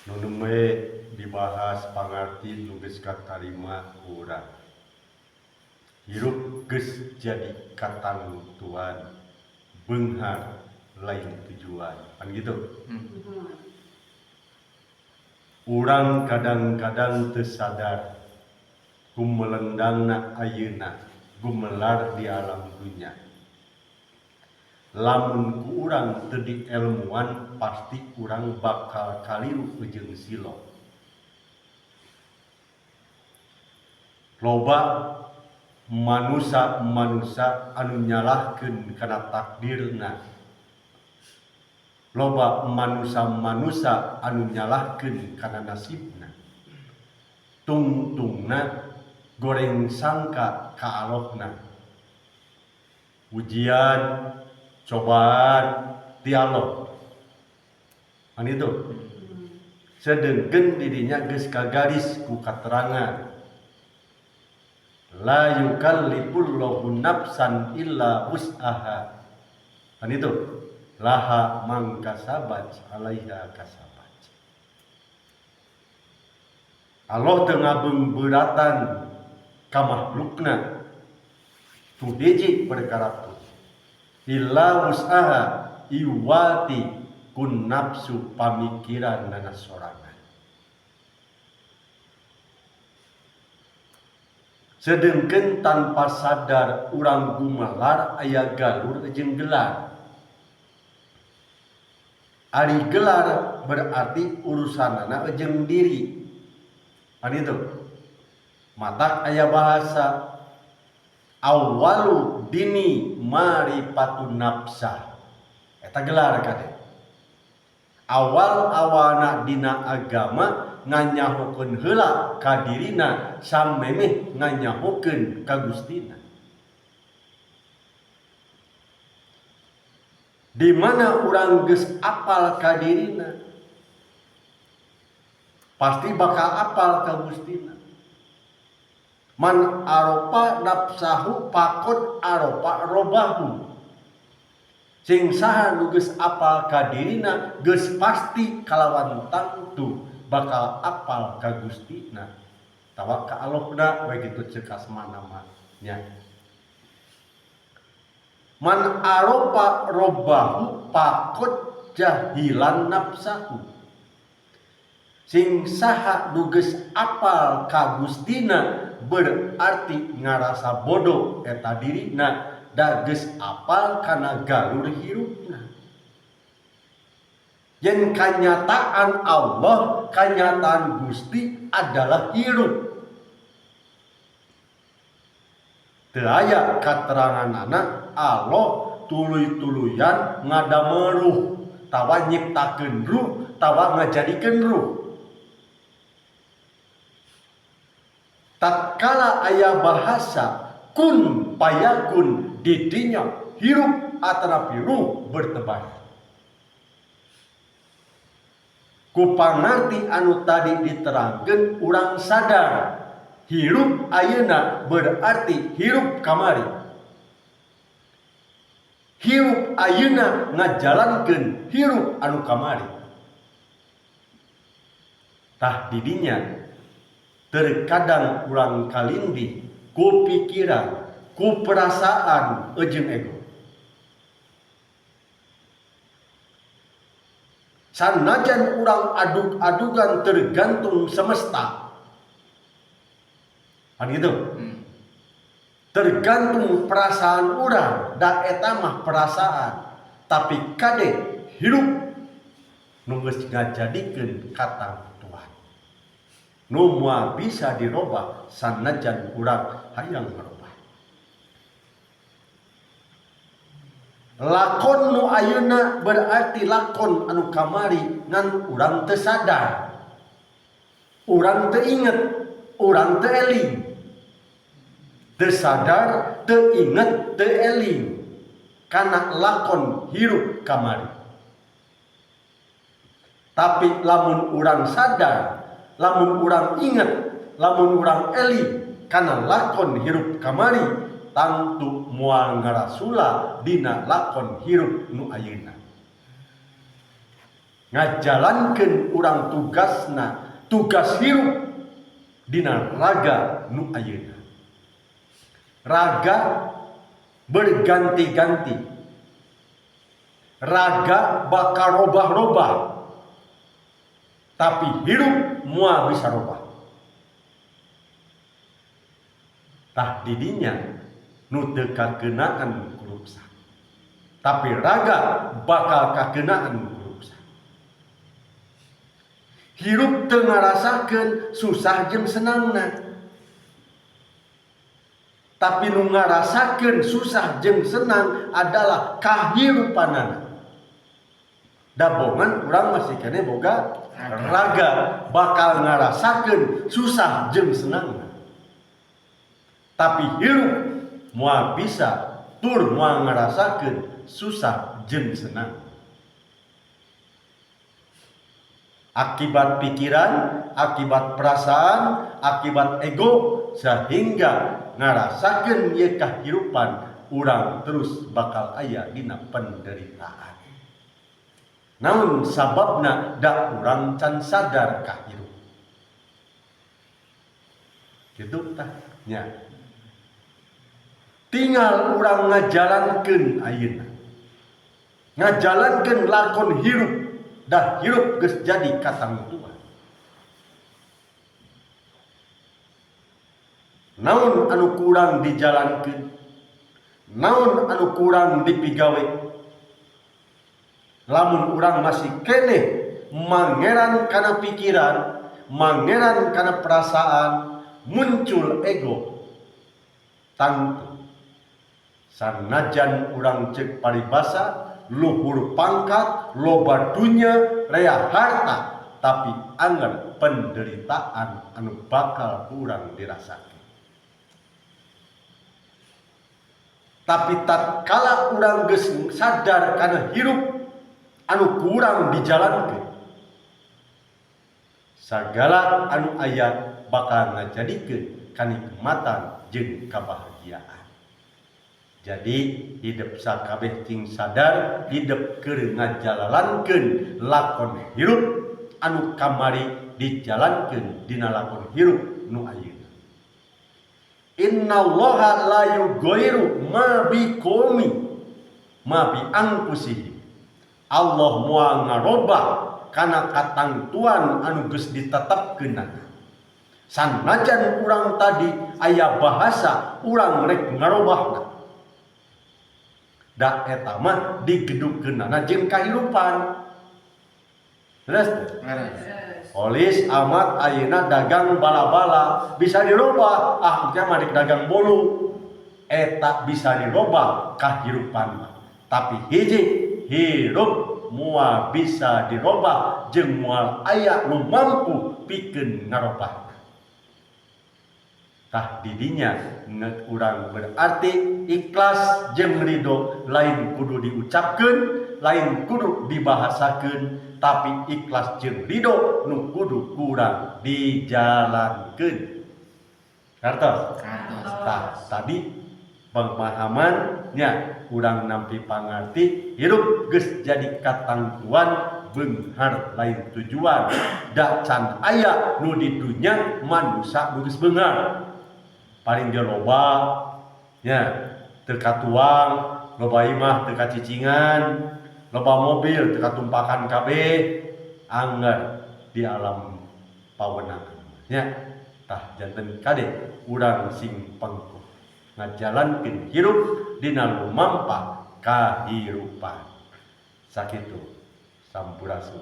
Nu nembe dibahas pangarti nu geus katarima ku urang. Hirup geus jadi katangtuan, beunghar lain tujuan. Pan kitu. Urang kadang-kadang teu sadar gumelendangna ayeuna gumelar di alam dunya. Lamun ku urang teu dielmuan pasti urang bakal kaliru jeung silo. Loba manusa-manusa anu nyalahkeun kana takdirna. Loba manusa-manusa anu nyalahkeun kana nasibna. Tungtungna goreng sangka ka Allahna. Ujian, cobaan ti Allah. Kan itu. Sedengkeun didinya geus kagaris ku katerangan. La yukallifullahu nafsan illa wus'aha. Kan itu. Laha mangkasabat alaiha kasabat. Allah teu ngabeungbeuratan ka makhlukna. Tu hiji perkara pun. Illa wus'aha iwati kun nafsu pamikiran nana sorangan. Sedengkeun tanpa sadar urang gumelar aya galur jeung gelar. Ari gelar berarti urusanana jeung diri. Kan itu. Matak aya bahasa awwalu dini marifatun nafsah. Eta gelar kade. Awal-awalna dina agama nganyahokeun heula ka dirina samemeh nganyahokeun ka Gustina. Di mana urang geus apal ka dirina, pasti bakal apal ka Gustina. Man arofa nafsahu faqad arofa robahu. Sing saha nu geus apal ka dirina geus pasti kalawan tangtu bakal apal ka Gustina. Tawa ka Allahna we kitu ceuk asmana mah nya. Man arofa robahu faqad jahilan nafsahu. Sing saha nu geus apal ka Gustina berarti ngarasa bodoh eta dirina da geus apal kana galur hirupna. Yen kanyataan Allah, kanyataan Gusti adalah hirup. Teu aya kateranganana Allah tuluy-tuluyan ngadameruh tawa nyiptakeun ruh tawa ngajadikeun ruh. Tatkala aya bahasa kun payakun didinya hirup atanapi ruh bertebaran. Ku pangarti anu tadi diterangkeun urang sadar hirup ayeuna berarti hirup kamari. Hirup ayeuna ngajalankeun hirup anu kamari. Tah didinya terkadang urang kalindih ku pikiran, ku perasaan jeung ego. Sanajan urang adug-adugan tergantung semesta. Kan gitu? Tergantung perasaan urang, da eta mah perasaan. Tapi kade hirup nu geus ngajadikeun katangtuan. Nu moal bisa dirobah sanajan urang hayang ngarobah. Lakon nu ayeuna berarti lakon anu kamari ngan urang teu sadar. Urang teu inget, urang teu eling. Teu sadar, teu inget, teu eling kana lakon hirup kamari. Tapi lamun urang sadar, lamun urang inget, lamun urang eling kana lakon hirup kamari, tangtu moal ngarasula dina lakon hirup nu ayeuna. Ngajalankeun urang tugasna, tugas hirup dina raga nu ayeuna. Raga berganti-ganti, raga bakal robah-robah, tapi hirup moal bisa robah. Tah didinya nu teu kakeunaan ku ruksak, tapi raga bakal kakeunaan ku ruksak. Hirup teu ngarasakeun susah jeung senangna, tapi nu ngarasakeun susah jeung senang adalah kahirupanana. Dabongan urang masih keneh boga raga bakal ngarasakeun susah jeung senangna, tapi hirup moal bisa tur moal ngarasakeun susah jeung senang. Akibat pikiran, akibat perasaan, akibat ego, sehingga ngarasakeun ieu kahirupan urang terus bakal aya dina penderitaan. Naon sababna? Da urang can sadar ka hirup. Kitu tah nya. Tinggal urang ngajalankeun ayeuna. Ngajalankeun lakon hirup, dah hirup geus jadi katangtuan. Naon anu kurang dijalankeun? Naon anu kurang dipigawe? Lamun urang masih keneh mangeran kana pikiran, mangeran kana perasaan, muncul ego, tangtu sanajan urang cek paribasa luhur pangkat, loba dunya, rea harta, tapi anger penderitaan anu bakal kurang dirasakan. Tapi tatkala urang geus sadar kana hirup anu kurang dijalankeun, sagala anu aya bakal ngajadikeun kanikmatan jeung kabahagiaan. Jadi hidup sakabeh cing sadar, hidup keur ngajalalankeun lakon hirup anu kamari dijalankeun dina lakon hirup nu ayeuna. Innallaha la yughayyiru ma biqaumin ma bi anfusihim. Allah moal ngarobah kana katangtuan anu geus ditetepkeunana. Sanajan urang tadi aya bahasa urang rek ngarobahna, da eta mah digedukeunana jeung kahirupan. Terus Polis amat ayeuna dagang bala-bala bisa dirobah, ah engke mah rek dagang bolu, eta bisa dirobah kahirupan mah. Tapi hiji hirup moal bisa dirobah jeung moal aya nu mampu pikeun ngarobah. Tah didinya ngeuk urang berarti ikhlas jeung ridho lain kudu diucapkeun, lain kudu dibahasakeun, tapi ikhlas jeung ridho nu kudu kurang dijalankeun. Kartos? Kartos. Tah tadi pemahamannya urang nampi pangarti hirup geus jadi katangtuan beunghar lain tujuan. Da can aya nu di dunya manusa nu geus beunghar. Paling ge loba nya teu katuang, loba imah teu kacicingan, loba mobil teu katumpakan kabeh, angger di alam pawenangan nya. Tah janten kade urang sing pengkuh ngajalankeun hirup dina lumampah kahirupan. Sakitu sampurasun.